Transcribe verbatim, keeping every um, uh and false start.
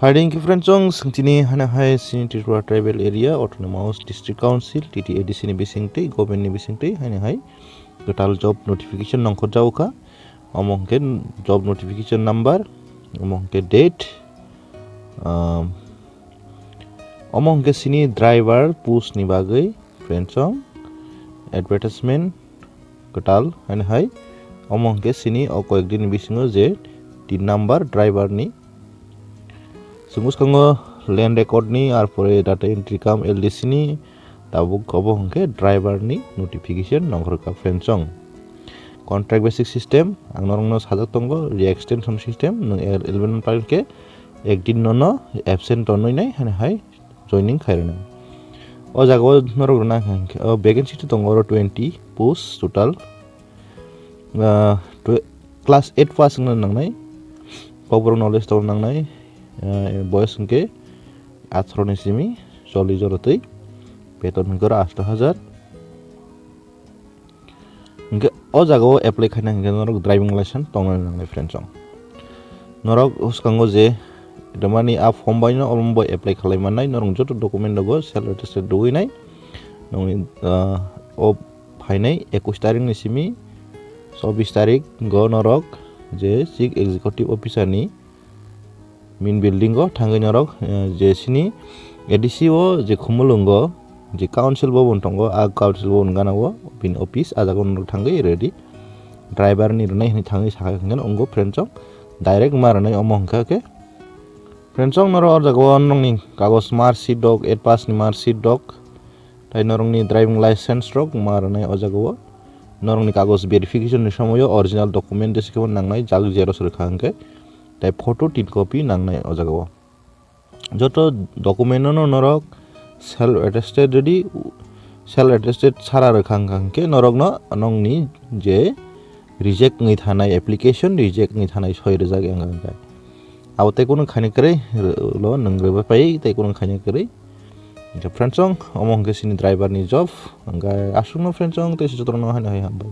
Phaidi hwnkhe friends chwng swngchini haino hai chini Tripura Tribal Area Autonomous District Council, T T A D C ni bisingtwi, government ni bisingtwi haino hai kwtal job notification nongkhorjago kha. Omo hwnkhe job notification number, omo hwnkhe date, um, omo hwnkhe chini driver post ni bagwi friends chwng advertisement kwtal haino hai. Omo hwnkhe chini o koyek din bisingo je tin number driver ni Chwng bwskango land record ni, arpore data entry cum L D C ni, tabuk obo hwnkhe driver ni notification nongkhorkha friends chwng. Contract basic system, ang norokno sajak tongo, re-extension system, nwng el-, eleven month khe ek din nono absent tonwi nai, haino hai joining khairwnai. O jaga o norok rwna hwnkhe, o vacancy to tongo oro twenty post total. Ah, twe-, class eight pass wngna nangnai, kokborok knowledge tongna nangnai, ah, boyos hwnkhe atharo ni simi chollish jora twi, beton hwnkhe oro asto hajar. Hwnkhe o jaga o apply khaina hwnkhe norok driving license tongna nangnai friends chwng. Norok bwskango je rwmani a form bai no omo bai apply khalai mannai, norok joto document rogo self attested rwui nai. Nongni, ah, o phainai ekush tarik ni simi chobbish tarik go norok je Chief Executive Officer ni main building o thangwi norok, eh, je chini A D C o je Khumulwng o je council bhavan tongo, a council bhavan gana o bini office, a jaga o norok thangwi ready. Driver ni rwnai hwnwi thangwi sakha hwnkhe no wngo friends chwng, direct ma rwnai omo hwnkha khe. Friends chwng norok o jaga o nongni kagoj mark sheet rok, eight pass ni mark sheet rok, tai norokni driving license rok ma rwnai o jaga o. Norokni kagoj verification ni somoio original document jesa khe bo nangnai, jak xerox rwkha hwnkhe, tai photo tin copy nangnai o jaga o. Joto document no norok self attested ready, self attested sara rwkha hwnkha hwnkhe norokno nongni je reject wngwi thanai application, reject wngwi thanai soi rwjak wngkha hwnkhe. Abo tei kunu khaina kwrwi lo nwng rwbai pai tei kunu khaina kwrwi. Hwnkhe friends chwng omo hwnkhe chini driver ni job, hwnkhe aswkno friends chwng tei jotono haino hai hambai.